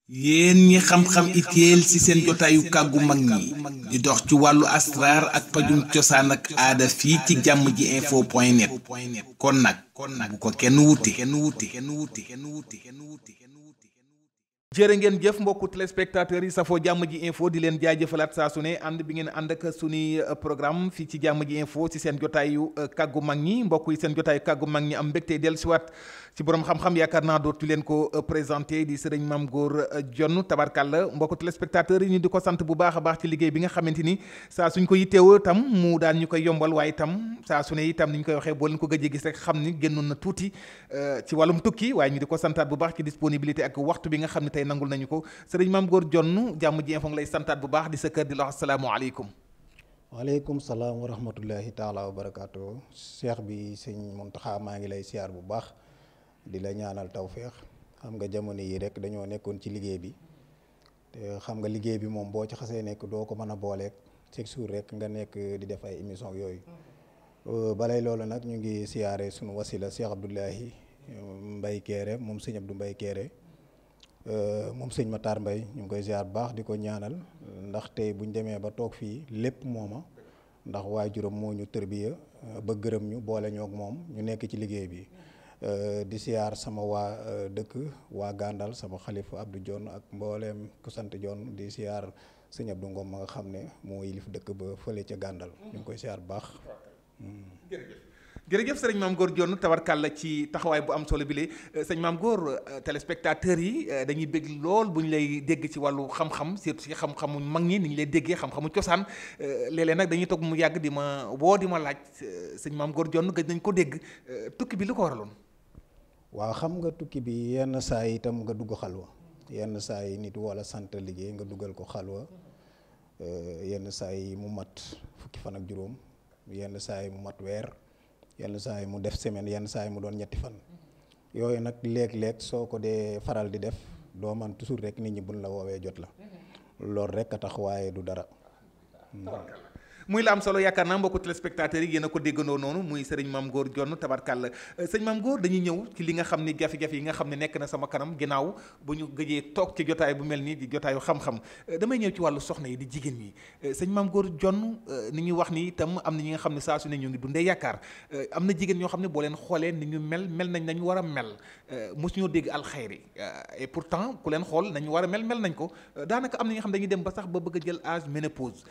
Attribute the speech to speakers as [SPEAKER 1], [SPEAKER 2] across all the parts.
[SPEAKER 1] yéen ñi xam-xam itéel ci seen jotaayu kàggu mag ñi di dox ci wàllu asraar ak pajum cosaan ak aada fii ci jàmm ji info point net kon nag bu ko kenn wuti. jërë ngeen jëf mbokku téléspectateurs yi safoo jàmm ji info di leen jaajëfalaat saa su ne ànd bi ngeen ànd ak suñuy programme fii ci jàmm ji info ci seen jotaayu kàggu mag ñi mbokk yi seen jotaayu kàggu mag ñi am mbégte dellusiwaat ci borom xam-xam yaakaar naa dootu leen ko présenté di sëriñ Mame Gor Dione tabarkàlla mbokku téléspectateurs yi ñu di ko sant bu baax a baax ci liggéey bi nga xamante ni saa suñ ko yitteewoo tam mu daan ñu koy yombal waaye itam saa su ne itam ni ñu koy waxee boo leen ko gëjee gis rek xam ni génnoon na tuuti ci wàllum tukki waaye ñu di ko santaat bu baax ci disponibilité ak waxtu bi nga xam ne tey nangul nañu ko sëriñ Mame Gor Dione jàmm ji info ngi lay santaat bu baax di sa kër di la wax asalaamaaleykum.
[SPEAKER 2] waaleykum salaam wa rahmatullahi taala wa barakaatu cheikh bi sëñ Muntaxa maa ngi lay siyaar bu baax di la ñaanal tawféex xam nga jamono yi rek dañoo nekkoon ci liggéey bi te xam nga liggéey bi moom boo ci xasee nekk doo ko mën a booleeg chaque jour rek nga nekk di def ay émission yooyu balay loolu nag ñu ngi siyaare sunu wasila Cheikh Abdoulahi Mbaye Kéré moom sëñ Abdou Mbaye Kéré moom sëñ Matar Mbaye ñu ngi koy ziar bu baax di ko ñaanal ndax tey buñ demee ba toog fii lépp mooma ndax waajuram moo ñu tërbiya ba gërëm ñu boole ñoog moom ñu nekk ci liggéey bi di siyaar sama waa dëkk waa Gàndal sama xalifa Abdou Dione ak mbooleem ku sant Dione di siyaar sëñ Abdou Ngom ma nga xam ne moo yilif dëkk ba fële ca Gàndal ñu ngi koy siyaar bu baax.
[SPEAKER 1] jërëjëf sëriñ Mame Gor Dione tabarkàlla ci taxawaay bu am solo bi lee sëñ Mame Gor téléspectateurs yi dañuy bégg lool bu ñu lay dégg ci wàllu xam-xam surtout ci xam-xamu mag ñi ni ñu lay déggee xam-xamu cosaan léeg-léeg nag dañuy toog mu yàgg di ma laaj sëñ Mame Gor Dione gëj nañ ko dégg tukki bi lu ko waraloon.
[SPEAKER 2] waaw xam nga tukki bi yenn saa yi itam nga dugg xalwa yenn saa yi nit wala sant liggéey nga duggal ko xalwa yenn saa yi mu mat fukki fan ak juróom yenn saa yi mu mat weer yenn saa yi mu def semaine yenn saa yi mu doon ñetti fan yooyu nag léeg-léeg soo ko dee faral di def doo man toujours rek nit ñi buñ la woowee jot la loolu rek a tax waaye du dara.
[SPEAKER 1] muy la am solo yaakaar naa mbokku téléspectateurs yi yéen a ko déggandoo noonu muy sëriñ Mame Gor Dione tabarkàlla sëñ Mame Gor dañuy ñëw ci li nga xam ne jafe-jafe yi nga xam ne nekk na sama kanam ginnaaw bu ñu gëjee toog ci jotaay bu mel nii di jotaayu xam-xam damay ñëw ci wàllu soxna yi di jigéen ñi sëñ Mame Gor Dione ni ñuy wax ni itam am na ñi nga xam ne saa su ne ñu ngi dundee yaakaar am na jigéen ñoo xam ne boo leen xoolee ni ñu mel nañ nañu war a mel mosu ñoo dégg alxayri et pourtant ku leen xool nañu war a mel nañ ko daanaka am na ñi nga xam dañuy dem ba sax ba bëgg a jël âge ménopause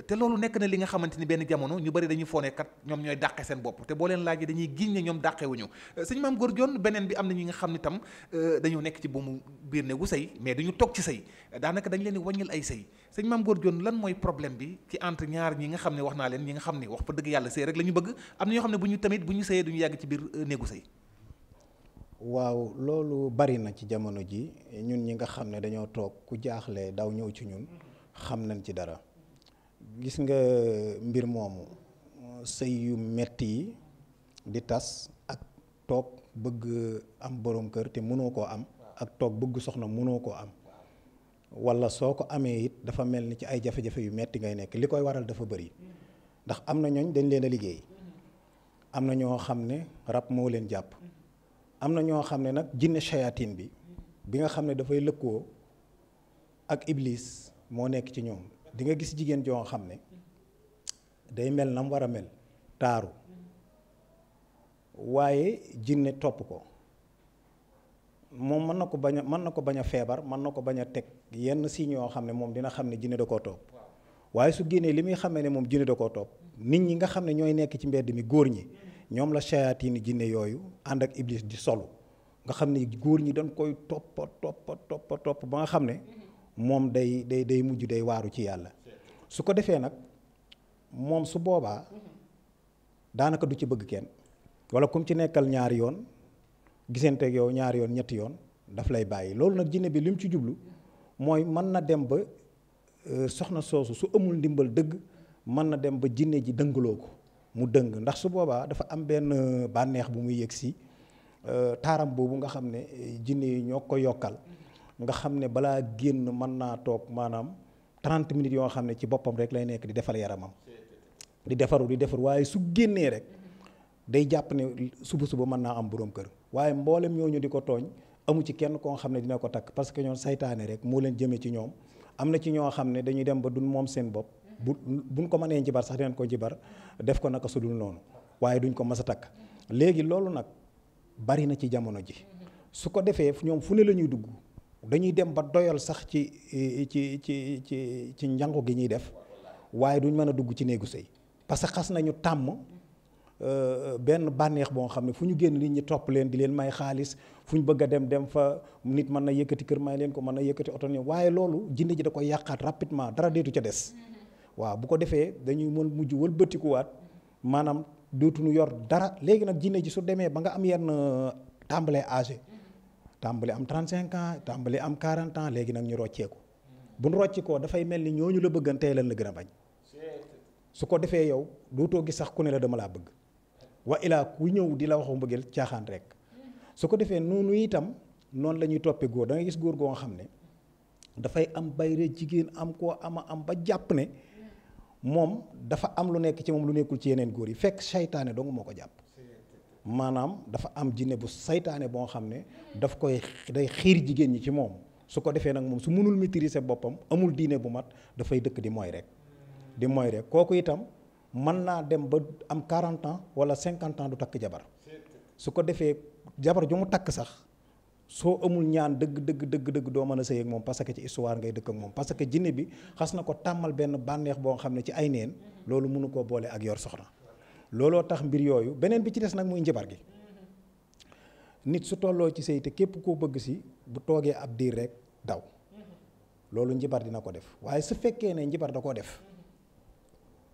[SPEAKER 1] te loolu nekk na li nga xamante ni benn jamono ñu bari dañuy foone kat ñoom ñooy dàqe seen bopp te boo leen laajee dañuy giñ ne ñoom dàqewuñu sëñ Mame Gor Dione beneen bi am na ñi nga xam ne tam dañoo nekk ci buumu biir néegu sëy mais duñu toog ci sëy daanaka dañ leen di wàññil ay sëy sëñ Mame Gor Dione lan mooy problème bi ci entre ñaar ñi nga xam ne wax naa leen ñi nga xam ne wax fa dëgg yàlla sëy rek la ñu bëgg am na ñoo xam ne bu ñu sëyee duñu yàgg ci biir néegu sëy.
[SPEAKER 2] waaw loolu bari na ci jamono ji ñun ñi nga xam ne dañoo toog ku jaaxle daw ñëw ci ñun xam nañ ci dara gis nga mbir moomu sëy yu metti yi di tas ak toog bëgg am borom kër te mënoo koo am ak toog bëgg soxna mënoo koo am walla soo ko amee it dafa mel ni ci ay jafe-jafe yu metti ngay nekk li koy waral dafa bari ndax am na ñooñ dañ leen a liggéey am na ñoo xam ne rab moo leen jàpp am na ñoo xam ne nag jinne shayatin bi nga xam ne dafay lëkkoo ak iblis moo nekk ci ñoom di nga gis jigéen joo xam ne day mel na mu war a mel taaru waaye jinne topp ko moom mën na ko bañ a feebar mën na ko bañ a teg yenn signes yoo xam ne moom dina xam ne jinne da koo topp waaye su génnee li muy xamee ne moom jinne da koo topp nit ñi nga xam ne ñooy nekk ci mbedd mi góor ñi ñoom la shayaatini jinne yooyu ànd ak iblis di solu nga xam ne góor ñi dañ koy topp ba nga xam ne moom day mujj day waaru ci yàlla su ko defee nag moom su boobaa daanaka du ci bëgg kenn wala kum ci nekkal ñaari yoon gisanteeg yow ñaari yoon ñetti yoon daf lay bàyyi loolu nag jinne bi li mu ci jublu mooy mën na dem ba soxna soosu su amul ndimbal dëgg mën na dem ba jinne ji dëngaloo ko mu dëng ndax su boobaa dafa am benn bànneex bu muy yëg si taaram boobu nga xam ne jinne yi ñoo ko yokkal nga xam ne balaa génn mën naa toog maanaam 30 minutes yoo xam ne ci boppam rek lay nekk di defal yaramam di defaru waaye su génnee rek day jàpp ne suba mën naa am boroom kër waaye mboolem ñooñu di ko tooñ amu ci kenn koo xam ne dina ko takk parce que ñoom saytaane rek moo leen jëmee ci ñoom. am na ci ñoo xam ne dañuy dem ba duñ moom seen bopp buñ ko mënee njibar sax dinañ ko njibar def ko naka sudul noonu waaye duñ ko mas a takk léegi loolu nag bari na ci jamono ji su ko defee ñoom fu ne la ñuy dugg dañuy dem ba doyal sax ci njàngu gi ñuy def waaye duñ mën a dugg ci néegu sëy parce que xas nañu tàmm benn bànneex boo xam ne fu ñu génn nit ñi topp leen di leen may xaalis fu ñu bëgg a dem fa nit mën na yëkkati kër may leen ko mën na yëkkati oto ñoom waaye loolu jinne ji da koy yàqaat rapidement dara deetu ca des waaw bu ko defee dañuy mën mujj wëlbatikuwaat maanaam dootuñu yor dara léegi nag jinne ji su demee ba nga am yenn tàmbalee âgé tàmbali am 35 ans tàmbali am 40 ans léegi nag ñu rocceeku bu ñu rocci ko dafay mel ni ñooñu la bëggan tey lan la gën a bañ su ko defee yow dootoo gis sax ku ne la dama laa bëgg wa ilaa ku ñëw di la waxu mbëggeel caaxaan rek su ko defee noonu itam noonu la ñuy toppee góor da ngay gis góor goo xam ne dafay am bayre jigéen am koo am ba jàpp ne moom dafa am lu nekk ci moom lu nekkul ci yeneen góor yi fekk saytaane dong moo ko jàpp maanaam dafa am jinne bu saytaane boo xam ne daf koy day xiir jigéen ñi ci moom su ko defee nag moom su mënul maîtriser boppam amul diine bu mat dafay dëkk di mooy rek kooku itam mën naa dem ba am 40 ans wala 50 ans du takk jabar su ko defee jabar ju mu takk sax soo amul ñaan dëgg doo mën a sëy ak moom parce que ci histoire ngay dëkk ak moom parce que jinne bi xas na ko tàmmal benn bànneex boo xam ne ci ay neen loolu mënu koo boole ak yor soxna looloo tax mbir yooyu beneen bi ci des nag muy njabar gi nit su tolloo ci sëy te képp koo bëgg si bu toogee ab diir rek daw loolu njabar dina ko def waaye su fekkee ne njabar da koo def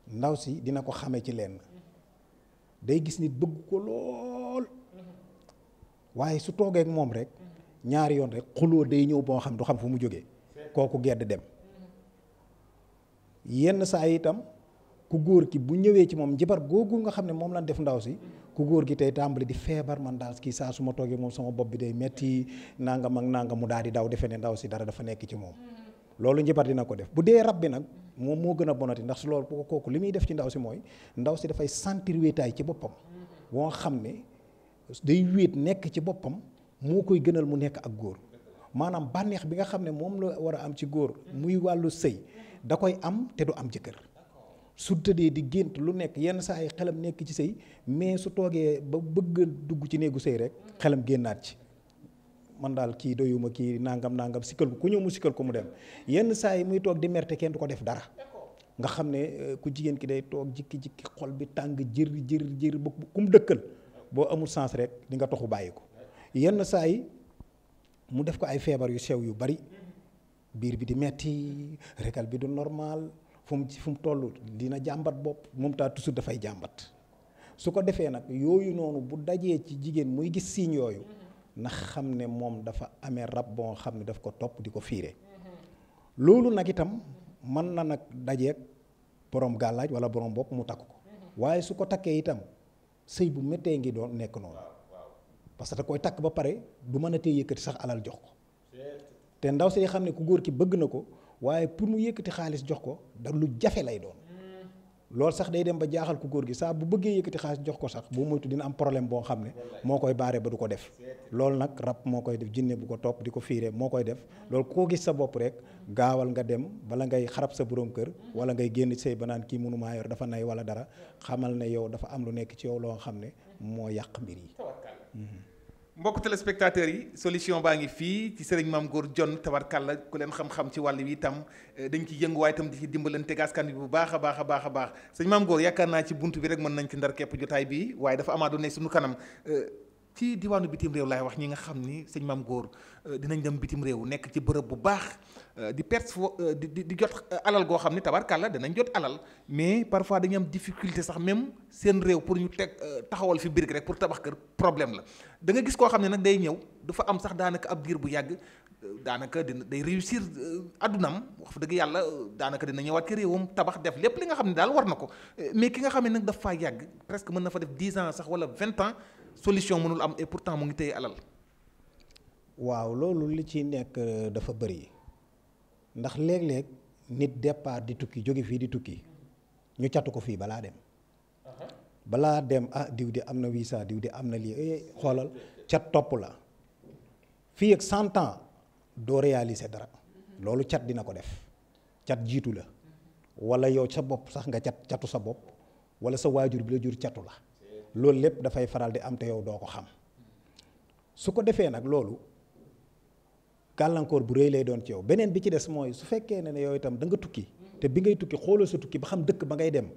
[SPEAKER 2] ndaw si dina ko xamee ci lenn day gis nit bëgg ko lool waaye su toogee ak moom rek ñaari yoon rek xuloo day ñëw boo xam du xam fu mu jógee kooku gedd dem yenn saa yi itam ku góor ki bu ñëwee ci moom njibar googu nga xam ne moom lañ def ndaw si ku góor gi tey tàmbali di feebar man daal kii saa su ma toogee moom sama bopp bi day metti nangam ak nangam mu daal di daw defe ne ndaw si dara dafa nekk ci moom loolu njibar dina ko def bu dee rab bi nag moom moo gën a bonati ndax si loolu kooku li muy def ci ndaw si mooy ndaw si dafay sentir wéetaay ci boppam boo xam ne day wéet nekk ci boppam moo koy gënal mu nekk ak góor maanaam bànneex bi nga xam ne moom la war a am ci góor muy wàllu sëy da koy am te du am jëkkër su tëddee di gént lu nekk yenn saa yi xelam nekk ci sëy mais su toogee ba bëgg dugg ci néegu sëy rek xelam génnaat ci man daal kii doyuma kii nangam sikkal ko ku ñëw mu sikkal ko mu dem yenn saa yi muy toog di merte kenn du ko def dara nga xam ne ku jigéen ki day toog jikki-jikki xol bi tàng jër ba ku mu dëkkal boo amul sens rek di nga toxu bàyyi ko yenn saa yi mu def ko ay feebar yu sew yu bari biir bi di metti rekal bi du normal fu mu toll dina jàmbat bopp moom taa toujours dafay jàmbat su ko defee nag yooyu noonu bu dajee ci jigéen muy gis signe yooyu na xam ne moom dafa amee rab boo xam ne daf ko topp di ko fiire loolu nag itam mën na nag dajeeg borom gàllaaj wala borom bopp mu takk ko waaye su ko takkee itam sëy bu méttee ngi doon nekk noonu parce que da koy takk ba pare du mën a tee yëkkati sax alal jox ko te ndaw si xam ne ku góor ki bëgg na ko waaye pour mu yëkkati xaalis jox ko da lu jafe lay doon loolu sax day dem ba jaaxal ku góor gi saa bu bëggee yëkkati xaalis jox ko sax boo moytu dina am problème boo xam ne moo koy baare ba du ko def loolu nag rab moo koy def jinne bu ko topp di ko fiire moo koy def loolu koo gis sa bopp rek gaawal nga dem bala ngay xarab sa borom kër wala ngay génn sëy ba naan kii mënumaa yor dafa nay wala dara xamal ne yow dafa am lu nekk ci yow loo xam ne moo yàq mbir yi.
[SPEAKER 1] mbokk téléspectateurs yi solution baa ngi fii ci sëriñ Mame Gor Dione tabarkàlla ku leen xam-xam ci wàll wi itam dañ ci yëngu waaye itam di ci dimbalante askan bi bu baax a baax sëñ Mame Gor yaakaar naa ci buntu bi rek mën nañ ci ndar képp jotaay bi waaye dafa amaat du ne suñu kanam ci diwaanu bitim réew laay wax ñi nga xam ni sëñ Mame Gor dinañ dem bitim réew nekk ci bërëb bu baax di perte di jot alal goo xam ni tabarkàlla danañ jot alal mais parfois dañu am difficulté sax même seen réew pour ñu teg taxawal fi birig rek pour tabax kër problème la da nga gis koo xam ne nag day ñëw dafa am sax daanaka ab diir bu yàgg daanaka dina day réussir addunam wax dëgg yàlla daanaka dina ñëwaat ci réewam tabax def lépp li nga xam ne daal war na ko mais ki nga xam ne nag daf faa yàgg presque mën na fa def 10 ans sax wala 20 ans solution mënul am et pourtant mu ngi téye alal.
[SPEAKER 2] waaw loolu li ci nekk dafa bëri ndax léeg-léeg nit départ di tukki jóge fii di tukki ñu catu ko fii balaa dem diw di am na visa diw di am na lii xoolal cat topp la fii ak 100 ans doo réaliser dara loolu cat dina ko def cat jiitu la wala yow sa bopp sax nga catu sa bopp wala sa waajur bi la jur catu la loolu lépp dafay faral di am te yow doo ko xam su ko defee nag loolu gàllankoor bu rëy lay doon ci yow beneen bi ci des mooy su fekkee ne yow itam da nga tukki te bi ngay tukki xooloo sa tukki ba xam dëkk ba ngay dem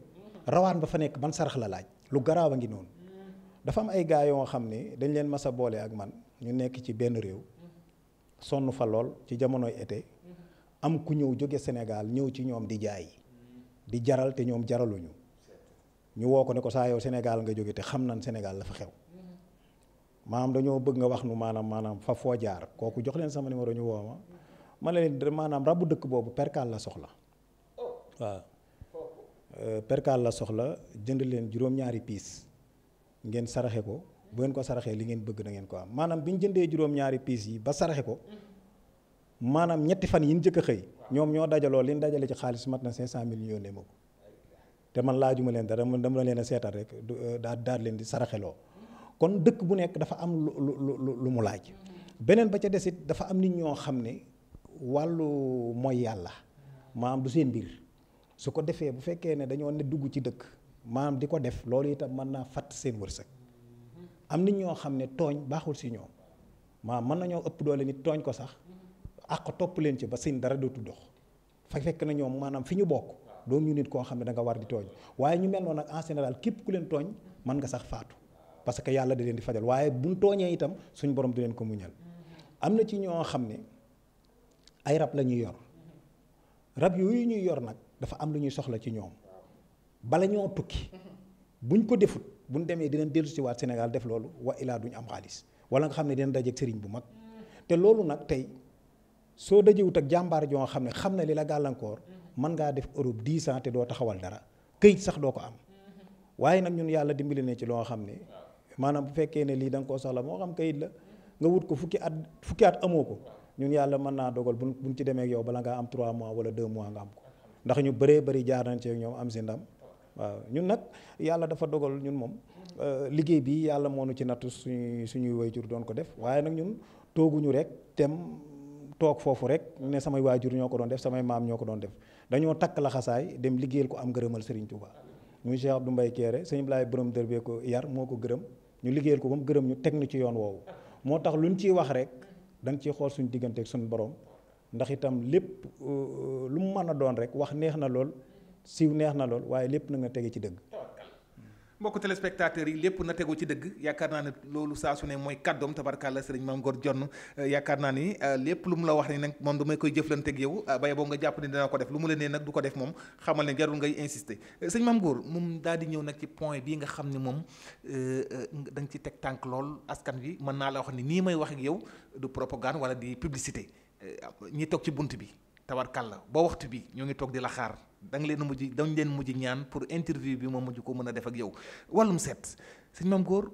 [SPEAKER 2] rawaan ba fa nekk ban sarax la laaj lu garaaw a ngi noonu dafa am ay gaa yoo xam ne dañ leen mas a boole ak man ñu nekk ci benn réew sonn fa lool ci jamonoy été am ku ñëw jóge Sénégal ñëw ci ñoom di jaay di jaral te ñoom jaraluñu ñu woo ko ne ko saa yow Sénégal nga jóge te xam nañ Sénégal la fa xew maanaam dañoo bëgg nga wax nu maanaam fa foo jaar kooku jox leen sama numéro ñu woo ma leen maanaam rabu dëkk boobu perkaal la soxla waaw perkaal la soxla jënd leen juróom-ñaari piis ngeen saraxe ko bu ngeen ko saraxee li ngeen bëgg na ngeen ko am maanaam bi ñu jëndee juróom-ñaari piis yi ba saraxe ko maanaam ñetti fan yi ñu njëkk a xëy ñoom ñoo dajaloo li ñu dajale ci xaalis mat na 500 000 ñu yónnee ma ko te man laajuma leen dara dama leen a seetal rek daal leen di saraxeloo kon dëkk bu nekk dafa am lu mu laaj beneen ba ca desit dafa am nit ñoo xam ne wàllu mooy yàlla maanaam du seen mbir su ko defee bu fekkee ne dañoo ne dugg ci dëkk maanaam di ko def loolu itam mën naa fatt seen wërsëg am nit ñoo xam ne tooñ baaxul si ñoom maanaam mën nañoo ëpp doole nit tooñ ko sax ak topp leen ci ba seen dara dootu dox fa fekk na ñoom maanaam fi ñu bokk doon ñu nit koo xam ne da nga war di tooñ waaye ñu mel noonu nag en général képp ku leen tooñ mën nga sax faatu parce que yàlla da leen di fajal waaye buñ tooñee itam suñ borom di leen ko muñal am na ci ñoo xam ne ay rab la ñuy yor rab yooyu ñuy yor nag dafa am lu ñuy soxla ci ñoom bala ñoo tukki buñ ko defut buñ demee dinañ dellu si waat Sénégal def loolu wa ilaa duñ am xaalis wala nga xam ne dinañ dajeeg sëriñ bu mag te loolu nag tey soo dajewut ak jàmbaar joo xam ne xam na li la gàllankoor mën ngaa def Europe 10 ans te doo taxawal dara këyit sax doo ko am waaye nag ñun yàlla dimbali ne ci loo xam ne maanaam bu fekkee ne lii da nga koo soxla moo xam këyit la nga wut ko fukki at amoo ko ñun yàlla mën naa dogal buñ ci demee ak yow bala ngaa am 3 mois wala 2 mois nga am ko ndax ñu bëree bëri jaar nañ ci ñoom am si ndam waaw ñun nag yàlla dafa dogal ñun moom liggéey bi yàlla moo nu ci nattu suñuy waajur doon ko def waaye nag ñun tooguñu rek tem toog foofu rek ne samay waajur ñoo ko doon def samay maam ñoo ko doon def dañoo takk la xasaay dem liggéeyal ko am gërëmal Serigne Touba muy Cheikh Abdou Mbaye Kéré sëñ Blaye borom dër bee ko yar moo ko gërëm ñu liggéeyal ko ba mu gërëm ñu teg nu ci yoon woowu moo tax luñ ciy wax rek dañ ciy xool suñu diggante ak suñu borom ndax itam lépp lu mu mën a doon rek wax neex na lool siiw neex na lool waaye lépp na nga tege ci dëgg.
[SPEAKER 1] mbokk téléspectateurs yi lépp na tegu ci dëgg yaakaar naa ne loolu saa su ne mooy kàddoom tabarkàlla sëriñ Mame Gor Dione yaakaar naa ni lépp lu mu la wax ni nag moom damay koy jëflanteeg yow baye boo nga jàpp ne dina ko def lu mu la nee nag du ko def moom xamal ne jarul ngay insister sëñ Mame Gor moom daal di ñëw nag ci point bii nga xam ne moom da nga ci teg tànk lool askan wi mën naa la wax ni nii may wax ak yow du propagande wala di publicité ñi toog ci bunt bi tabarkàlla ba waxtu bi ñoo ngi toog di la xaar dañ leen mujj ñaan pour interview bi moom mujj ko mën a def ak yow wàllum seet sëñ Mame Gor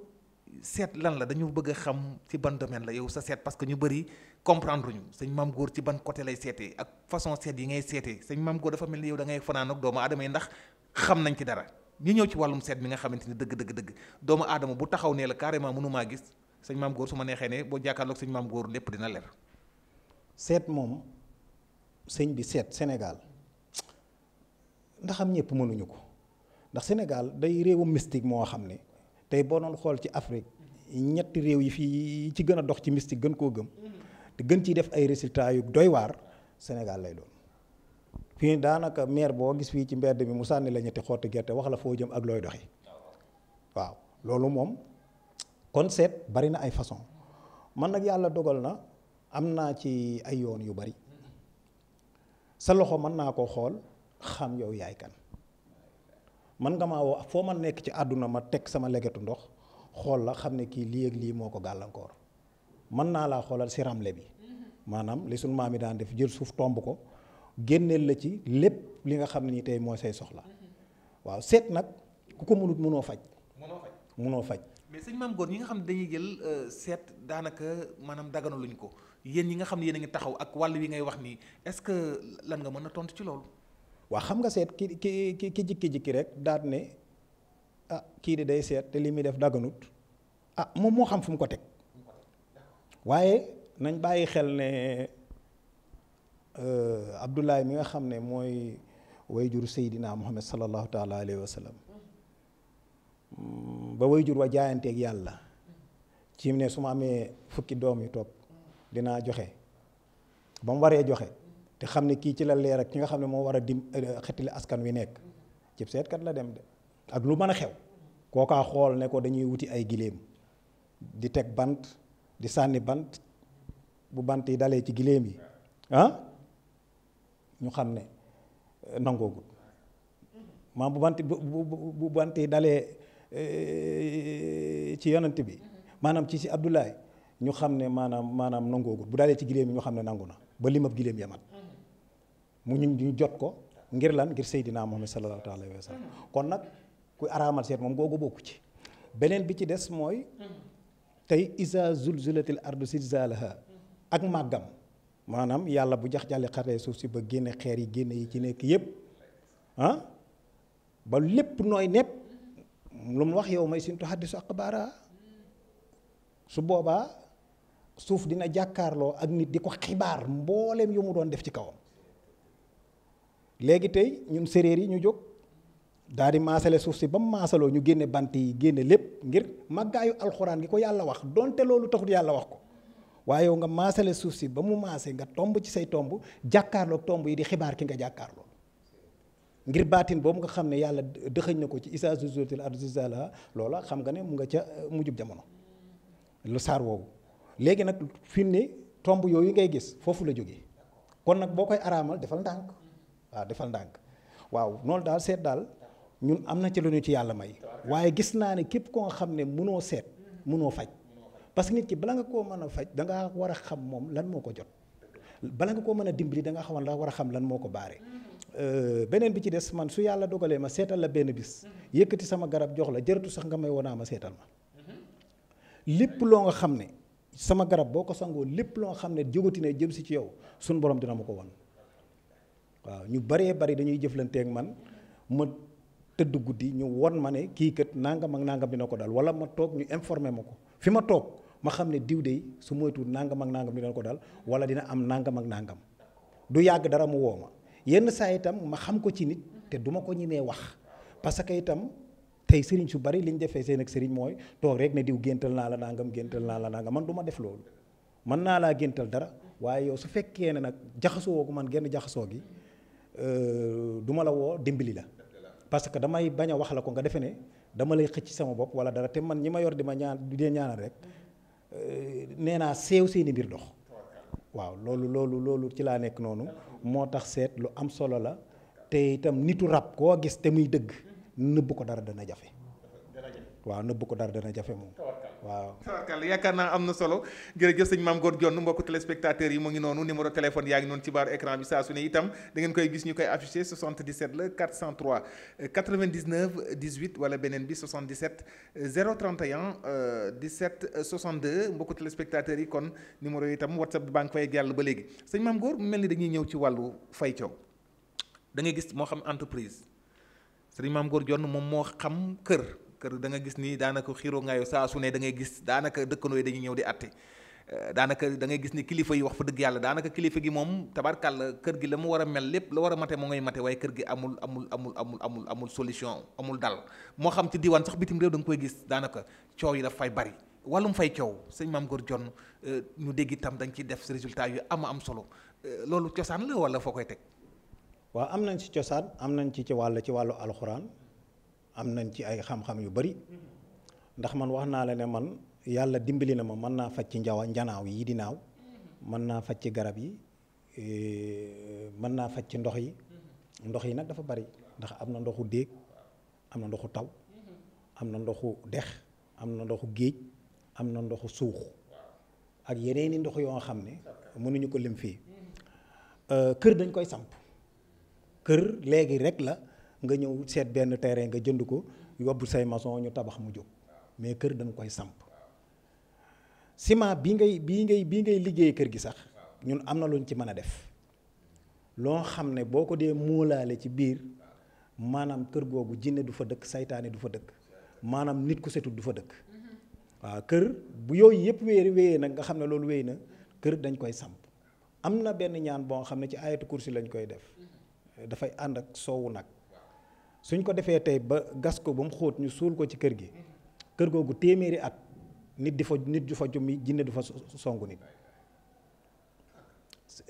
[SPEAKER 1] seet lan la dañu bëgg a xam ci ban domaine la yow sa seet parce que ñu bëri comprendre ñu sëñ Mame Gor ci ban côté lay seetee ak façon seet yi ngay seetee sëñ Mame Gor dafa mel ni yow da ngay fanaan ak doomu aadama yi ndax xam nañ ci dara ñu ñëw ci wàllum seet mi nga xamante ni dëgg doomu aadama bu taxaw nee la carrément mënumaa gis sëñ Mame Gor su ma neexee ne boo jàkkaarloog sëñ Mame Gor lépp dina leer.
[SPEAKER 2] seet moom sëñ bi seet Sénégal ndax am ñëpp mënuñu ko ndax Sénégal day réewu mystique moo xam ne tey boo doon xool ci Afrique ñetti réew yi fii ci gën a dox ci mystique gën koo gëm te gën ciy def ay résultats yu doy waar Sénégal lay doon fii daanaka maire boo gis fii ci mbedd mi mu sànni la ñetti xotti gerte wax la foo jëm ak looy doxi waaw loolu moom kon seet bari na ay façon man nag yàlla dogal na am naa ci ay yoon yu bari sa loxo mën naa ko xool xam yow yaay kan man nga maa woo foo ma nekk ci àdduna ma teg sama legetu ndox xool la xam ne kii lii ak lii moo ko gàllankoor mën naa laa xoolal si ramle bi maanaam li sunu maam yi daan def jël suuf tomb ko génneel la ci lépp li nga xam ne nii tey mooy say soxla waaw seet nag ku ko mënut mënoo faj. mënoo faj.
[SPEAKER 1] mais sëñ Mame Gor ñi nga xam ne dañuy jël seet daanaka maanaam daganaluñ ko yéen ñi nga xam ne yéen a ngi taxaw ak wàll wi ngay wax nii est-ce que lan nga mën a tontu ci loolu.
[SPEAKER 2] waa xam nga seet ki jikki rek daal ne kii di day seet te li muy def daganut moom moo xam fu mu ko teg waaye nañ bàyyi xel ne Abdoulaye mi nga xam ne mooy wayjur Seydina Muhammad sallallahu taala alayhi wa sallam ba wayjur wa jaayanteeg yàlla ci ne su ma amee fukki doom yu topp dinaa joxe ba mu waree joxe te xam ne kii ci la leer ak ki nga xam ne moo war a xettali askan wi nekk cib seetkat la dem de ak lu mën a xew kookaa xool ne ko dañuy wuti ay giléem di teg bant di sànni bant bu bant yi dalee ci giléem yi ñu xam ne nangoogul maam bu bant yi dalee ci yonent bi maanaam ci Abdoulaye ñu xam ne maanaam nangoogul bu dalee ci giléem yi ñu xam ne nangu na ba limab giléem yamat mu ñu jot ko ngir lan ngir Seydina Muhammad sallallahu alayhi wa sallam kon nag kuy araamal seet moom googu bokku ci beneen bi ci des mooy tey isa zulzilatil ardu zilzalaha ak màggam maanaam yàlla bu jax-jàlli xaree suuf si ba génne xeer yi génne yi ci nekk yépp ba lépp nooy nepp lu mu wax yow may sin tuhaddisu axbaara su boobaa suuf dina jàkkaarloo ak nit di ko xibaar mbooleem yu mu doon def ci kawam léegi tey ñun séréer yi ñu jóg daal di maasale suuf si ba mu maasaloo ñu génne bant yi génne lépp ngir màggaayu alxuraan gi ko yàlla wax donte loolu taxut yàlla wax ko waaye yow nga maasale suuf si ba mu maase nga tomb ci say tomb jàkkaarloog tomb yi di xibaar ki nga jàkkaarloo ngir baatin boobu nga xam ne yàlla dëxëñ na ko ci izaa zulzilatil ardu zilzaalahaa loola xam nga ne mu nga ca mujjub jamono lu saar woowu léegi nag fi ne tomb yooyu ngay gis foofu la jógee kon nag boo koy araamal defal ndànk waaw defal ndànk waaw noonu daal seet daal ñun am na ci lu ñu ci yàlla may waaye gis naa ne képp koo xam ne mënoo seet mënoo faj parce que nit ki bala nga koo mën a faj da nga war a xam moom lan moo ko jot bala nga koo mën a dimbali da nga xamal la war a xam lan moo ko baare beneen bi ci des man su yàlla dogalee ma seetal la benn bis yëkkati sama garab jox la jërëtu sax nga may wonaa ma seetal ma lépp loo nga xam ne sama garab boo ko sangoo lépp loo nga xam ne jógati na jëm si ci yow suñ borom dina ma ko won waaw ñu baree bari dañuy jëflanteeg man ma tëdd guddi ñu won ma ne kii kat nangam ak nangam dina ko dal wala ma toog ñu informé ma ko fi ma toog ma xam ne diw de su moytuwul nangam ak nangam dina ko dal wala dina am nangam ak nangam du yàgg dara mu woo ma yenn saa itam ma xam ko ci nit te duma ko ñemee wax parce que itam tey sëriñ su bari li ñu defee seen ak sëriñ mooy toog rek ne diw géntal naa la nangam géntal naa la nangam man du ma def loolu mën naa laa géntal dara waaye yow su fekkee ne nag jaxasoo ko man genn jaxasoo gi du ma la woo dimbali la parce que damay bañ a wax la ko nga defe ne dama lay xëcc sama bopp wala dara te man ñi ma yor di ma ñaanal rek nee naa seew seeni mbir dox waaw loolu ci laa nekk noonu moo tax seet lu am solo la te itam nitu rab koo gis te muy dëgg nëbb ko dara dana jafe waaw nëbb ko dara dana jafe moom waaw
[SPEAKER 1] tabarkàlla yaakaar naa am na solo jërëjëf sëñ Mame Gor Dione mbokku téléspectateurs yi mu ngi noonu numéro téléphone yaa ngi noonu ci baaru écran bi saa su ne itam da ngeen koy gis ñu koy affiché 77 la 403 99 18 wala beneen bi 77 031 17 62 mbokku téléspectateurs yi kon numéro yi itam WhatsApp bi baa ngi fay jàll ba léegi sëñ Mame Gor mu mel ni dañuy ñëw ci wàllu fay coow da ngay gis moo xam entreprise sëñ Mame Gor Dione moom moo xam kër da nga gis ni daanaka xiiroo ngaayo saa su ne da ngay gis daanaka dëkkandoo yi dañuy ñëw di atte daanaka da ngay gis ni kilifa yi wax fa dëgg yàlla daanaka kilifa gi moom tabarkàlla kër gi la mu war a mel lépp la war a mate moo ngay mate waaye kër gi amul solution amul dal moo xam ci diwaan sax bitim réew da nga koy gis daanaka coow yi daf fay bari wàllum fay coow sëñ Mame Gor Dione ñu dégg itam dañ ciy def résultat yu am solo loolu cosaan la wala foo koy teg
[SPEAKER 2] waaw am nañ ci cosaan am nañ ci wàllu alxuraan am nañ ci ay xam-xam yu bari ndax man wax naa la ne man yàlla dimbali na ma mën naa faj ci njanaaw yi di naaw mën naa faj ci garab yi mën naa faj ci ndox yi nag dafa bari ndax am na ndoxu déeg am na ndoxu taw am na ndoxu dex am na ndoxu géej am na ndoxu suux ak yeneeni ndox yoo xam ne mënuñu ko lim fii kër dañ koy samp kër léegi rek la nga ñëw seet benn terrain nga jënd ko yóbbu say maçon ñu tabax mu jóg mais kër dañ koy samp ciment bii ngay liggéey kër gi sax ñun am na luñ ci mën a def loo xam ne boo ko dee muulaale ci biir maanaam kër googu jinne du fa dëkk saytaane du fa dëkk maanaam nit ku setul du fa dëkk waaw kër bu yooyu yëpp wéyee nag nga xam ne loolu wéy na kër dañ koy samp am na benn ñaan boo xam ne ci ayatu kursi lañ koy def dafay ànd ak soowu nag suñ ko defee tey ba gas ko ba mu xóot ñu suul ko ci kër gi kër googu téeméeri at nit du fa jommi jinne du fa songu nit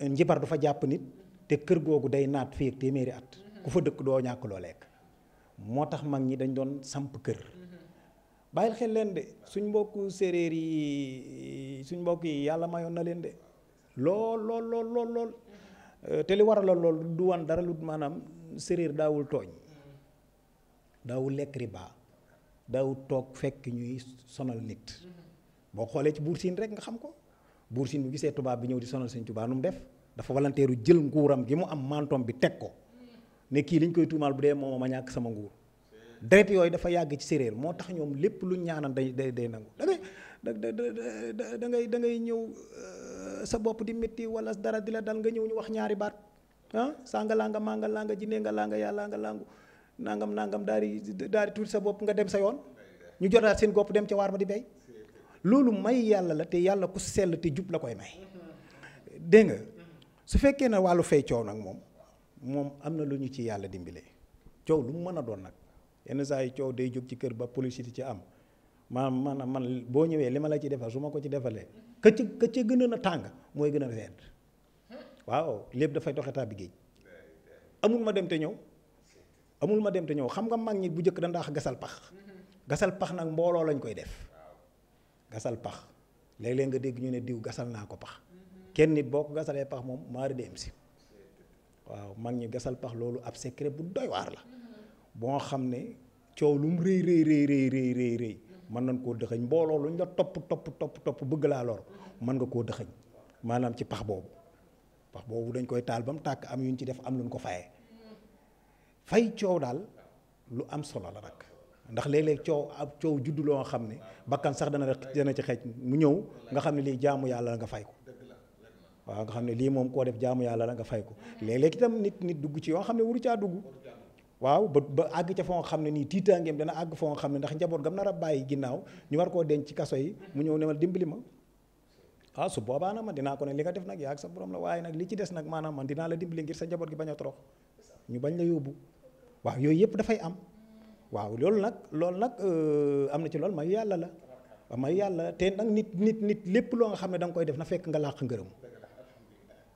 [SPEAKER 2] njibar du fa jàpp nit te kër googu day naat fii ak téeméeri at ku fa dëkk doo ñàkk loo lekk moo tax mag ñi dañ doon samp kër bàyyil xel leen de suñ mbokku séeréer yi suñ mbokk yi yàlla mayoon na leen de lool te li waral lool du wan dara lu maanaam séeréer daawul tooñ daawul lekk riba daawul toog fekk ñuy sonal nit boo xoolee ci Buur Siin rek nga xam ko Buur Siin bu gisee tubaab bi ñëw di sonal Sëñ Tuubaa nu mu def dafa volontaire jël nguuram gi mu am mantoom bi teg ko ne kii liñ koy tuumaal bu dee moom ma ñàkk sama nguur deret yooyu dafa yàgg ci séeréer moo tax ñoom lépp lu ñaanal day nangu da ngay ñëw sa bopp di métti wala dara di la dal nga ñëw ñu wax ñaari baat sanga langa manga langa jinne nga langa yàlla nga langu nangam daal di tuuti sa bopp nga dem sa yoon ñu jotaat seen gopp dem ca waar ba di béy loolu may yàlla la te yàlla ku sell te jub la koy may dégg nga su fekkee ne wàllu fay coow nag moom am na lu ñu ci yàlla dimbilee coow lu mu mën a doon nag yenn saa yi coow day jóg ci kër ba police ci am man boo ñëwee li ma la ci defal su ma ko ci defalee ka ca gën a tàng mooy gën a sedd waaw lépp dafay doxe tàbbi géej amul ma dem te ñëw xam nga mag ñi bu njëkk dandaa gasal pax nag mbooloo lañ koy def gasal pax léeg-léeg nga dégg ñu ne diw gasal naa ko pax kenn nit boo ko gasalee pax moom maari dem si waaw mag ñi gasal pax loolu ab secret bu doy waar la boo xam ne coow lu mu rëy mën nañ koo dëxëñ mbooloo luñ la topp bëgg laa lor mën nga koo dëxëñ maanaam ci pax boobu dañ koy taal ba mu tàkk am yuñ ci def am luñ ko fayee fay coow daal lu am solo la nag ndax léeg-léeg coow juddu loo xam ne bakkan sax dana ci xeej mu ñëw nga xam ne lii jaamu yàlla la nga fay ko waaw nga xam ne lii moom koo def jaamu yàlla la nga fay ko léeg-léeg itam nit dugg ci yoo xam ne waru caa dugg waaw ba àgg ca foo nga xam ne nii tiitaangeem dana àgg foo nga xam ne ndax njaboot gam nar a bàyyi ginnaaw ñu war koo denc ci kaso yi mu ñëw ne ma dimbali ma waaw su boobaa nag man dinaa ko ne li nga def nag yaa ak sa borom la waaye nag li ci des nag maanaam man dinaa la dimbali ngir sa njaboot gi bañ a torox ñu bañ la yóbbu waaw yooyu yëpp dafay am waaw loolu nag am na ci loolu may yàlla la may yàlla te nag nit lépp loo nga xam ne da nga koy def na fekk nga làq ngërëm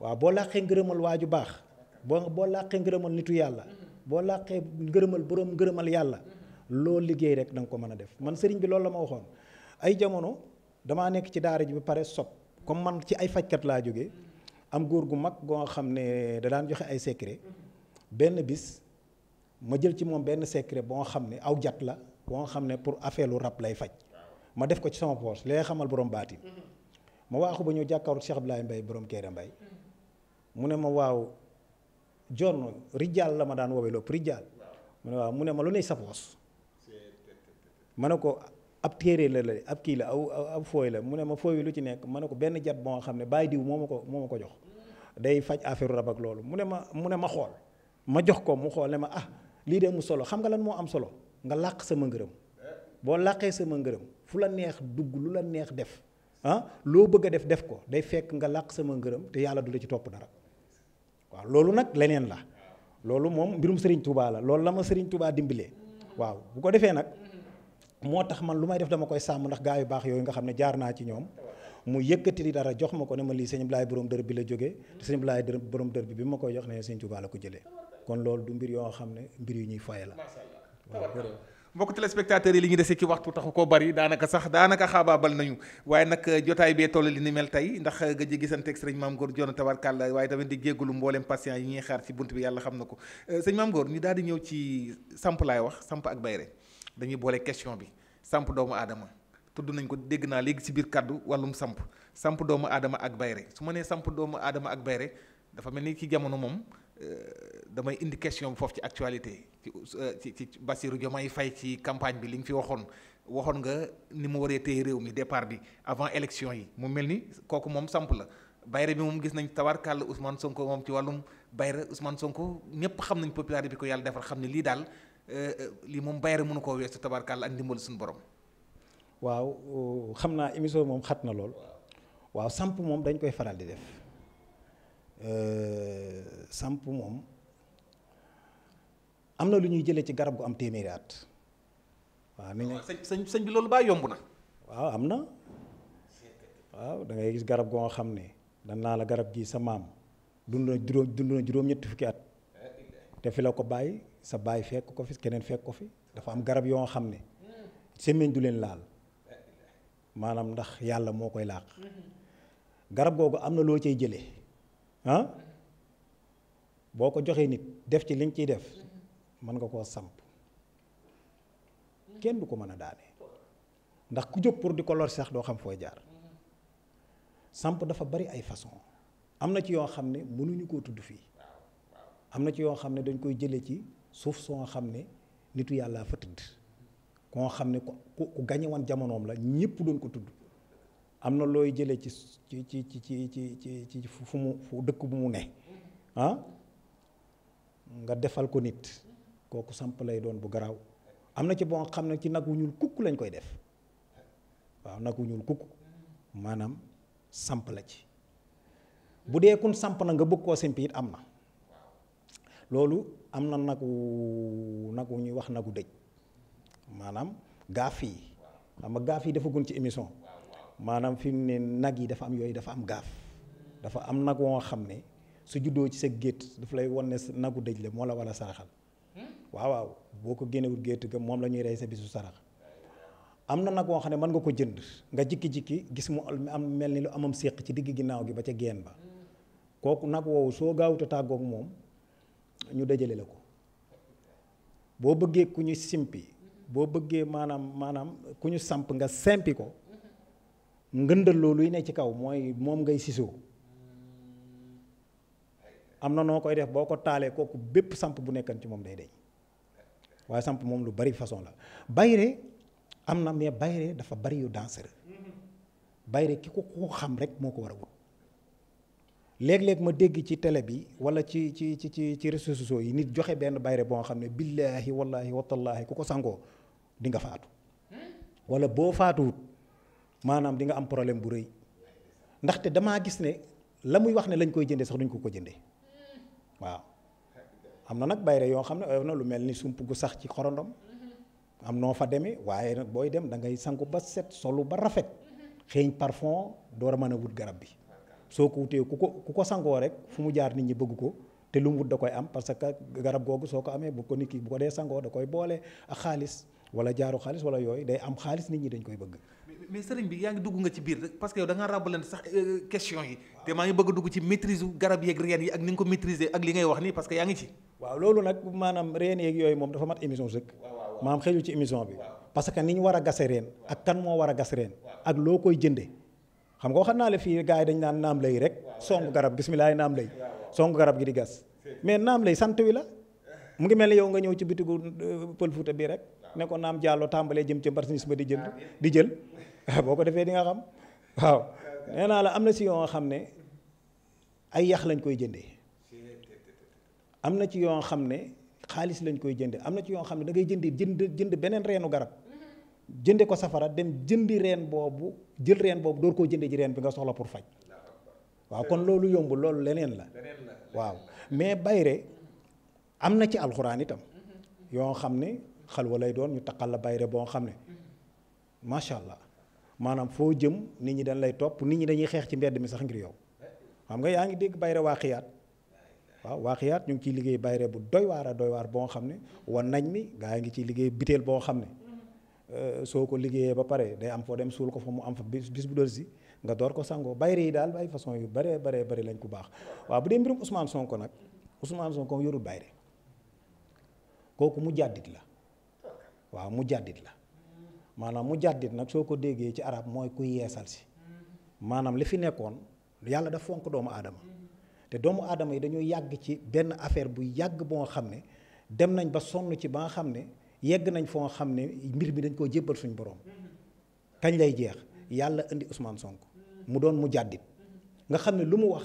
[SPEAKER 2] waaw boo làqee ngërëmal waaju baax boo làqee ngërëmal nitu yàlla boo làqee ngërëmal borom ngërëmal yàlla loo liggéey rek da nga ko mën a def man sëriñ bi loolu la ma waxoon ay jamono damaa nekk ci daara ji ba pare sob comme man ci ay fajkat laa jógee am góor gu mag goo xam ne da daan joxe ay secret benn bis ma jël ci moom benn secret boo xam ne aw jat la boo xam ne pour affaire lu rab lay faj ma def ko ci sama poche lay xamal borom baatin ma waaxu ba ñëw jàkkaaru Cheikh Abdoulaye Mbaye borom Kéré Mbaye mu ne ma waaw John rijal la ma daan woowee lopp rijal mu ne waaw mu ne ma lu ne sa poos ma ne ko ab téere la ab kii la ab fooy la mu ne ma fooy wi lu ci nekk ma ne ko benn jat boo xam ne bàyyi diw moo ma ko jox day faj affaire rab ak loolu mu ne ma xool ma jox ko mu xool ne ma lii de mu solo xam nga lan moo am solo nga làq sama ngërëm boo làqee sama ngërëm fu la neex dugg lu la neex def loo bëgg a def ko day fekk nga làq sama ngërëm te yàlla du la ci topp dara waaw loolu nag leneen la loolu moom mbirum Serigne Touba la loolu la ma Serigne Touba dimbalee waaw bu ko defee nag moo tax man lu may def dama koy sàmm ndax gaa yu baax yooyu nga xam ne jaar naa ci ñoom mu yëkkati li dara jox ma ko ne ma lii sëñ Ablaye borom dër bi la jógee te sëñ Ablaye borom dër bi ma koy jox ne Serigne Touba la ko jëlee kon loolu du mbir yoo xam ne mbir yu ñuy foye la waaw.
[SPEAKER 1] mbokk téléspectateurs yi li ñu dese ci waxtu taxu koo bari daanaka xaabaabal nañu waaye nag jotaay bee toll li ni mel tey ndax nga ji gisanteeg sëriñ Maam Góor Jonn tabarkàlla waaye tamit di jéggalu mboolem patient yi ñuy xaar ci bunt bi yàlla xam na ko sëñ Maam Góor ñu daal di ñëw ci samp laay wax samp ak bayre dañuy boole question bi samp doomu aadama tudd nañ ko dégg naa léegi ci biir kàddu wàllum samp doomu aadama ak bayre su ma nee samp doomu aadama ak bayre dafa mel ni ci jamono moom damay indi question bi foofu ci actualité ci Bassirou Diomaye Faye ci campagne bi li nga fi waxoon nga ni mu waree téye réew mi départ bi avant élection yi mu mel ni kooku moom samp la bayre bi moom gis nañ tabarkàlla Ousmane Sonko moom ci wàllum bayre Ousmane Sonko ñëpp xam nañ popularité bi ko yàlla defar xam ne lii daal lii moom bayre mënu koo weesu tabarkàlla ak ndimbal suñu borom.
[SPEAKER 2] waaw xam naa émission moom xat na lool waaw samp moom dañ koy faral di def samp moom am na lu ñuy jëlee ci garab gu am téeméeri at waaw ni nga
[SPEAKER 1] sëñ bi loolu baa yomb na.
[SPEAKER 2] waaw am na waaw da ngay gis garab goo xam ne dan naa la garab gi sa maam dund na juróom-ñetti fukki at te fi la ko bàyyi sa bàyyi fekk ko fi keneen fekk ko fi dafa am garab yoo xam ne semmiñ du leen laal maanaam ndax yàlla moo koy làq garab googu am na loo cay jëlee ah boo ko joxee nit def ci li nga ciy def mën nga koo samp kenn du ko mën a daane ndax ku jóg pour di ko lor sax doo xam fooy jaar samp dafa bari ay façon am na ci yoo xam ne mënuñu koo tudd fii am na ci yoo xam ne dañ koy jëlee ci suuf soo xam ne nitu yàlla fa tëdd koo xam ne ku gañewan jamonoom la ñëpp doon ko tudd am na looy jëlee ci fu dëkk bu mu ne ah nga defal ko nit kooku samp lay doon bu garaaw am na ci boo xam ne ci nag wu ñuul kukk lañ koy def waaw nag wu ñuul kukk maanaam samp la ci bu dee kun samp na nga bëgg koo simpi it am na loolu am na nag wu ñuy wax nagu dëj maanaam gaaf yi xam nga gaaf yi dafa gun ci émission maanaam fi mu ne nag yi dafa am yooyu dafa am gaaf dafa am nag woo xam ne su juddoo ci sa gétt daf lay won ne nagu dëj la moo la war a saraxal waaw boo ko génnewul gétt ga moom la ñuy rey sa bisu sarax am na nag woo xam ne mën nga ko jënd nga jikki-jikki gis mu am mel ni lu amam séq ci digg ginnaaw gi ba ca geen ba kooku nag woowu soo gaawuta tàggoog moom ñu dajale la ko boo bëggee ku ñu simpi boo bëggee maanaam ku ñu samp nga sempi ko ngëndal loolu yi ne ci kaw mooy moom ngay sisoo am na noo koy def boo ko taalee kooku bépp samp bu nekkan ci moom day deñ waaye samp moom lu bari façon la bayre am na mais bayre dafa bari yu dangereux bayre ki ko xam rek moo ko war a wut léeg-léeg ma dégg ci télé bi wala ci réseaux sociaux yi nit joxe benn bayre boo xam ne billaahi wallaahi watallaahi ku ko sangoo di nga faatu wala boo faatuwut maanaam di nga am problème bu rëy ndaxte damaa gis ne la muy wax ne lañ koy jëndee sax duñ ko jëndee waaw am na nag bayre yoo xam ne oyof na lu mel ni sump gu sax ci xorondom am noo fa demee waaye nag booy dem da ngay sangu ba set solu ba rafet xeeñ parfum door a mën a wut garab bi soo ko wutee ku ko sangoo rek fu mu jaar nit ñi bëgg ko te lu mu wut da koy am parce que garab googu soo ko amee bu ko nit ki bu ko dee sangoo da koy boole ak xaalis wala jaaru xaalis wala yooyu day am xaalis nit ñi dañ koy bëgg.
[SPEAKER 1] mais sëriñ bi yaa ngi dugg nga ci biir rek parce que yow da ngaa ràbbalante sax question yi te maa ngi bëgg a dugg ci maîtrise garab yeeg reen yi ak ni nga ko maîtriser ak li ngay wax nii parce que yaa ngi ci.
[SPEAKER 2] waaw loolu nag maanaam reen yeeg yooyu moom dafa mat émission sëkk maanaam xëju ci émission bi parce que ni ñu war a gase reen ak kan moo war a gas reen ak loo koy jënde xam nga waxal naa la fii gars yi dañ naan naam lay rek songu garab bisimilah naam lay songu garab gi di gas mais naam lay sant wi la mu ngi mel ni yow nga ñëw ci bitigu Pël Fuuta bii rek ne ko naam jàllo tàmbalee jëm ci marchandise ba di jël boo ko defee di nga xam waaw nee naa la am na si yoo xam ne ay yax lañ koy jëndee am na ci yoo xam ne xaalis lañ koy jënde am na ci yoo xam ne da ngay jënd beneen reenu garab jënde ko safara dem jëndi reen boobu jël reen boobu door koo jënde ji reen bi nga soxla pour faj waaw kon loolu yombul loolu leneen la waaw mais bayre am na ci alxuraan itam yoo xam ne xalwa lay doon ñu taqal la bayre boo xam ne macha allah maanaam foo jëm nit ñi dañ lay topp nit ñi dañuy xeex ci mbedd mi sax ngir yow xam nga yaa ngi dégg bayre waaxiyaat waaw waaxiyaat ñu ngi ciy liggéey bayre bu doy waar boo xam ne wan nañ mi gaa yi ngi ciy liggéey biteel boo xam ne soo ko liggéeyee ba pare day am foo dem suul ko fa mu am fa bis bu dul si nga door ko sangoo bayre yi daal ay façon yu bare lañ ko baax waaw bu dee mbirum Ousmane Sonko nag Ousmane Sonko yorul bayre kooku mu jàddit la waaw mu jàddit la maanaam mu jàddit nag soo ko déggee ci arab mooy kuy yeesal si maanaam li fi nekkoon yàlla dafa fonk doomu aadama te doomu aadama yi dañoo yàgg ci benn affaire bu yàgg boo xam ne dem nañ ba sonn ci ba nga xam ne yegg nañ foo xam ne mbir mi dañ koo jébbal suñ borom kañ lay jeex yàlla indi Ousmane Sonko mu doon mu jàddit nga xam ne lu mu wax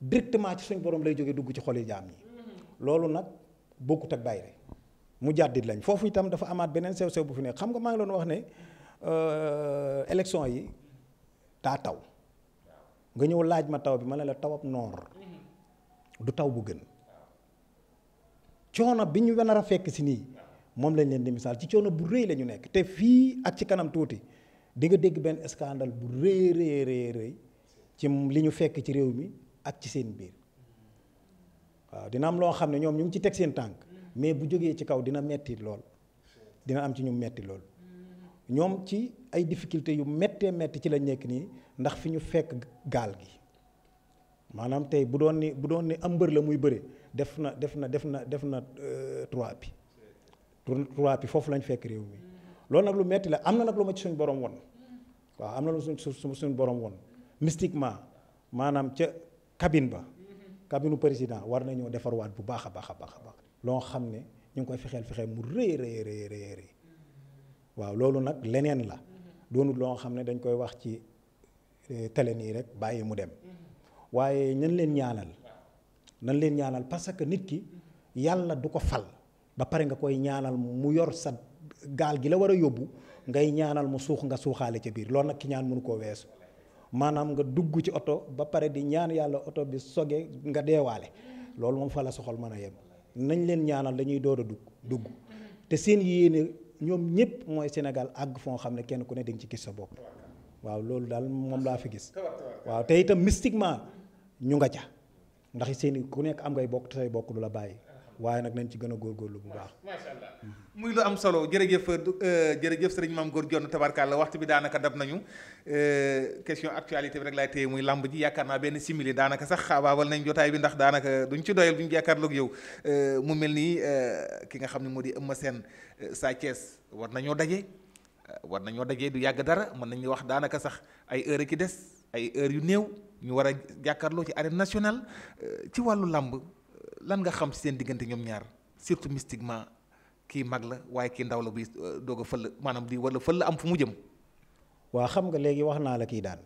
[SPEAKER 2] directement ci suñ borom lay jógee dugg ci xoli jaam ñi loolu nag bokkut ak bayre mu jàddit lañ foofu itam dafa amaat beneen sew-sew bu fi nekk xam nga maa ngi doon wax ne élection yi daa taw nga ñëw laaj ma taw bi ma ne la tawab noor du taw bu gën coono bi ñu nar a fekk si nii moom lañ leen di misaal ci coono bu rëy la ñu nekk te fii ak ci kanam tuuti di nga dégg benn scandale bu rëy ci li ñu fekk ci réew mi ak ci seen biir waaw dina am loo xam ne ñoom ñu ngi ci teg seen tànk mais bu jógee ci kaw dina metti lool dina am ci ñu metti lool ñoom ci ay difficultés yu méttee métti ci lañ nekk nii ndax fi ñu fekk gaal gi maanaam tey bu doon ni am mbër la muy bëre def na 3 bi foofu lañ fekk réew mi loolu nag lu metti la am na nag lu ma ci suñu borom won waaw am na lu suñu borom won mystiquement maanaam ca cabine président war nañoo defarwaat bu baax a baax loo xam ne ñu ngi koy fexeel mu rëy waaw loolu nag leneen la doonul loo xam ne dañ koy wax ci télé nii rek bàyyi mu dem waaye nañ leen ñaanal parce que nit ki yàlla du ko fal ba pare nga koy ñaanal mu yor sa gaal gi la war a yóbbu ngay ñaanal mu suux nga suuxaale ca biir loolu nag ki ñaan mënu koo weesu maanaam nga dugg ci oto ba pare di ñaan yàlla oto bi soge nga deewaale loolu moom fa la soxal mën a yem nañ leen ñaanal dañuy door a dugg te seen yéene ñoom ñëpp mooy Sénégal àgg foo xam ne kenn ku ne di nga ci gis sa bopp waaw loolu daal moom laa fi gis waaw te itam mystiquement ñu nga ca ndax seen ku nekk am ngay bokk te say bokk du la bàyyi waaye nag nañ ci gën a góorgóorlu bu baax.
[SPEAKER 1] macha allah muy lu am solo jërëjëf sëriñ Mame Gor Dione tabarkàlla waxtu bi daanaka dab nañu question actualité bi rek laay téye muy lamb ji yaakaar naa benn simili daanaka sax xaabaabal nañ jotaay bi ndax daanaka duñ ci doyal duñ jàkkaarloog yow mu mel nii ki nga xam ne moo di Eumeu Sène Sa Thiès war nañoo daje du yàgg dara mën nañu wax daanaka sax ay heure ki des ay heure yu néew ñu war a jàkkaarloo ci arène nationale ci wàllu lamb lan nga xam ci seen diggante ñoom ñaar surtout mystiquement kii mag la waaye kii ndaw la buy doog a fël maanaam di wala fël am fu mu jëm.
[SPEAKER 2] waa xam nga léegi wax naa la kii daan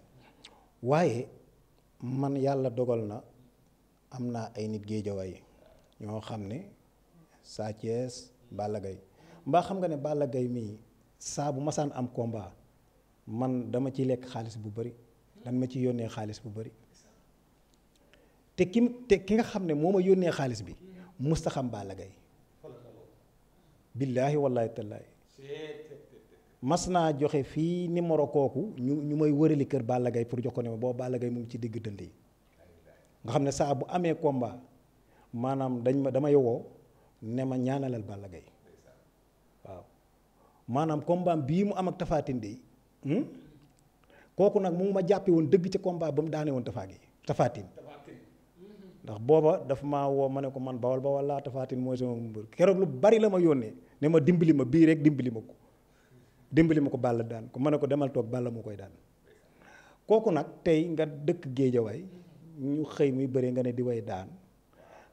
[SPEAKER 2] waaye man yàlla dogal na am naa ay nit géejawaay ñoo xam ne Sa Thiès Balla Gaye mbaa xam nga ne Balla Gaye mii saa bu masaan am combat man dama ci lekk xaalis bu bari dan ma ci yónnee xaalis bu bari te ki nga xam ne moo ma yónnee xaalis bi musta xam Balla Gaye billaahi wallaahi tallaahi mas naa joxe fii numéro kooku ñu may wërali kër Balla Gaye pour jox ko ne ma boobu Balla Gaye mu ngi ci digg dënd yi nga xam ne saa bu amee combat maanaam dama yowoo ne ma ñaanalal Balla Gaye waaw maanaam combat bii mu am ak Tapha Tine de kooku nag mu ma jàppe woon dëgg ca combat ba mu daane woon Tapha Tine ndax booba dafa maa woo ma ne ko man bawal laa Tapha Tine mooy sama mbër keroog lu bari la ma yónnee ne ma dimbali ma bii rek dimbali ma ko Balla daan ko ma ne ko demal toog Balla moo koy daan kooku nag tey nga dëkk Géejawaay ñu xëy muy bëree nga ne di way daan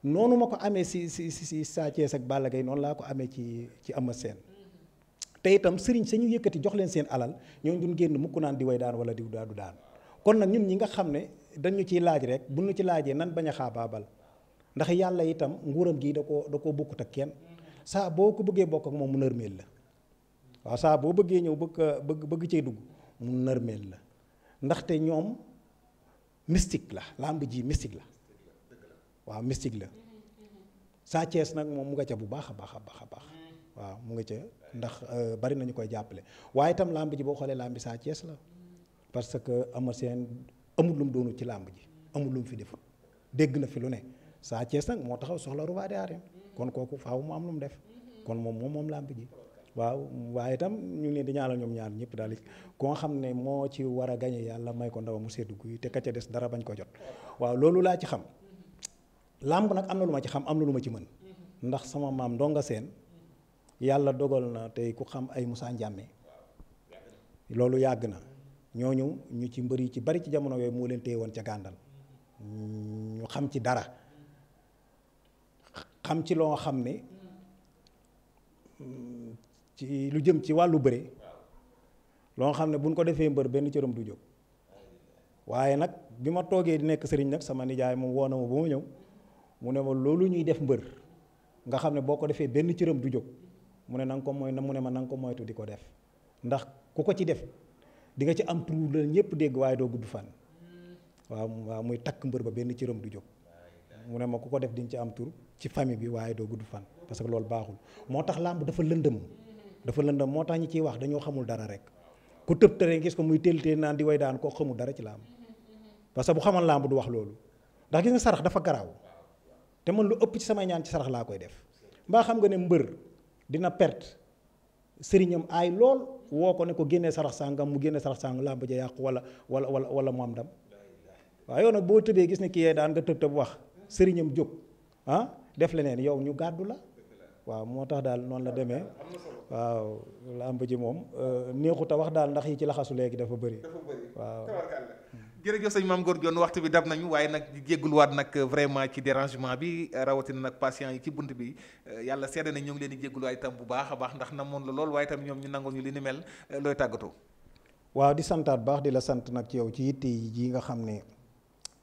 [SPEAKER 2] noonu ma ko amee si Sa Thiès ak Balla Gaye noonu laa ko amee ci Eumeu Sène te itam sëriñ sañu yëkkati jox leen seen alal ñooñu duñ génn mukk naan di way daan wala di du daan kon nag ñun ñi nga xam ne dañu ciy laaj rek bu ñu ci laajee nan bañ a xaabaabal ndax yàlla itam nguuram gii da koo bokkut ak kenn saa boo ko bëggee bokk ak moom mu nërmeel la waaw saa boo bëggee ñëw bëgg cee dugg mu nërmeel la ndaxte ñoom mystique la lamb ji mystique la waaw mystique la Sa Thiès nag moom mu nga ca bu baax a baax waaw mu nga ca ndax bari nañu koy jàppale waaye itam lamb ji boo xoolee lamb bi Sa Thiès la parce que Eumeu Sène amul lu mu doonul ci làmb ji amul lu mu fi deful dégg na fi lu ne Sa Thiès nag moo taxaw soxla roi des arènes kon kooku faaw mu am lu mu def kon moom làmb ji waaw waaye itam ñu ngi leen di ñaanal ñoom ñaar ñëpp daal koo xam ne moo ci war a gañe yàlla may ko ndaw mu seddu guy te ka ca des dara bañ ko jot waaw loolu laa ci xam làmb nag am na lu ma ci xam am na lu ma ci mën ndax sama maam Ndonga Seen yàlla dogal na tey ku xam ay Moussa Ndiame loolu yàgg na ñooñu ñu ci mbër yi ci bari ci jamono yooyu moo leen téye woon ca gàndal ñu xam ci dara xam ci loo xam ne ci lu jëm ci wàllu bëre loo xam ne buñ ko defee mbër benn cëram du jóg waaye nag bi ma toogee di nekk sëriñ nag sama nijaay moom woo na ma ba ma ñëw mu ne ma loolu ñuy def mbër nga xam ne boo ko defee benn cëram du jóg mu ne na nga ko mooy mu ne ma na nga ko moytu di ko def ndax ku ko ci def di nga ci am tur la ñëpp dégg waaye doo gudd fan waaw muy takk mbër ba benn cëram du jóg mu ne ma ku ko def diñ ci am tur ci famille bi waaye doo gudd fan parce que loolu baaxul moo tax làmb dafa lëndëm moo tax ñi ciy wax dañoo xamul dara rek ku tëb tere gis ko muy teel naan di way daan koo xamul dara ci làmb parce que bu xamal làmb du wax loolu ndax gis nga sarax dafa garaaw te man lu ëpp ci samay ñaan ci sarax laa koy def mbaa xam nga ne mbër dina perte sëriñam aay lool woo ko ne ko génnee sarax sàngam mu génnee sarax sàngam làmb ja yàqu wala mu am ndam waaw yow nag boo tëbee gis ne kii yee daan nga tëb wax sëriñam jóg def leneen yow ñu gàddu la waaw moo tax daal noonu la demee waaw làmb ji moom neexut a wax daal ndax yi ci laxasu léegi dafa bëri waaw.
[SPEAKER 1] jërëjëf sëñ Mame Gor Dione waxtu bi dab nañu waaye nag di jégguluwaat nag vraiment ci dérangement bi rawatina nag patient yi ci bunt bi yàlla seede na ñoo ngi leen di jégguluwaat itam bu baax a baax ndax namoon la lool waaye itam ñoom ñu nangul ñu li ni mel looy tàggatoo.
[SPEAKER 2] waaw di santaat baax di la sant nag ci yow ci yitte yi nga xam ne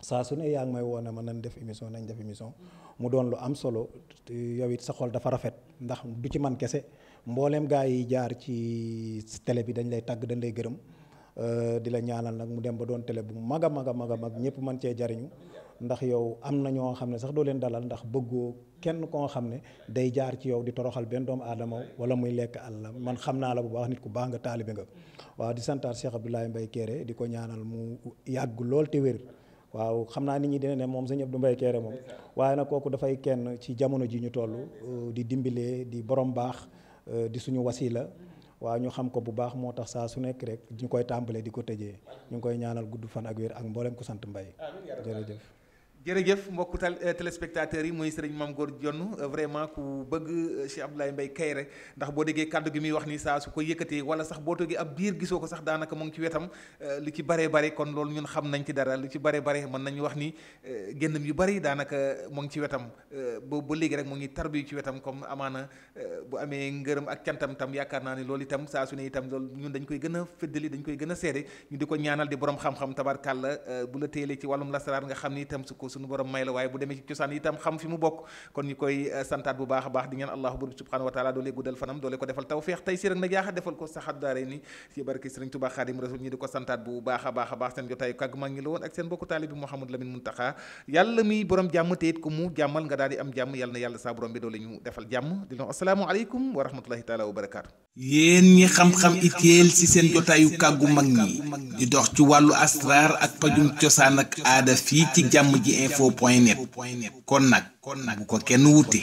[SPEAKER 2] saa su ne yaa ngi may woone ma nañ def émission mu doon lu am solo yow it sa xol dafa rafet ndax du ci man kese mbooleem gaa yi jaar ci télé bi dañ lay tàgg dañ lay gërëm di la ñaanal nag mu dem ba doon télé bu mag a mag ñëpp mën cee jariñu ndax yow am na ñoo xam ne sax doo leen dalal ndax bëggoo kenn koo xam ne day jaar ci yow di toroxal benn doomu aadama wala muy lekk àll man xam naa la bu baax nit ku baax nga taalibe nga waaw di santaat Cheikh Abdoulaye Mbaye Kéré di ko ñaanal mu yàgg lool te wér waaw xam naa nit ñi dina ne moom sëñ Abdou Mbaye Kéré moom waaye nag kooku dafay kenn ci jamono ji ñu toll di dimbilee di borom baax di suñu wasila waaw ñu xam ko bu baax moo tax saa su nekk rek ñu koy tàmbalee di ko tëjee ñu ngi koy ñaanal gudd fan ak wér ak mboolem ku sant Mbaye jërëjëf
[SPEAKER 1] mbokku téléspectateurs yi muy sëriñ Mame Gor Dione vraiment ku bëgg Cheikh Abdoulaye Mbaye Kéré ndax boo déggee kàddu gi muy wax ni saa su ko yëkkatee wala sax boo toogee ab biir gisoo ko sax daanaka mu ngi ci wetam lu ci bare bare kon loolu ñun xam nañ ci dara lu ci bare bare mën nañu wax ni génnam yu bari daanaka mu ngi ci wetam ba léegi rek mu ngi tarbi ci wetam comme amaana bu amee ngërëm ak cantam tam yaakaar naa ne loolu itam saa su ne itam loolu ñun dañ koy gën a féddali dañ koy gën a seede ñu di ko ñaanal di borom xam-xam tabarkàlla bu la téelee ci wàllum lasaraar nga xam ni itam su ko suñu borom may la waaye bu demee ci cosaan itam xam fi mu bokk kon ñu koy santaat bu baax a baax di ñaan allahu bur subhanahu wa taala doole guddal fanam doole ko defal tawfeex tey si rek na jaaxa defal ko saxat daare ni ci barke Sëriñ Tuubaa Xaadim Rasul ñi di ko santaat bu baax a baax seen jotaayu kàgg maa ngi la woon ak seen bokku taalibi Mouhamadou Lamine Muntaxa yàlla mi borom jàmm te it ku mu jàmmal nga daal di am jàmm yàlla na yàlla saa borom bi doole ñu defal jàmm di leen assalaamu aleykum wa rahmatullahi taala wa barakaatu.
[SPEAKER 3] yéen ñi xam-xam itéel ci seen jotaayu kàggu mag ñi di dox ci wàllu asraar ak pajum cosaan ak aada fii ci jàmm ji info.net kon nag bu ko kenn wuti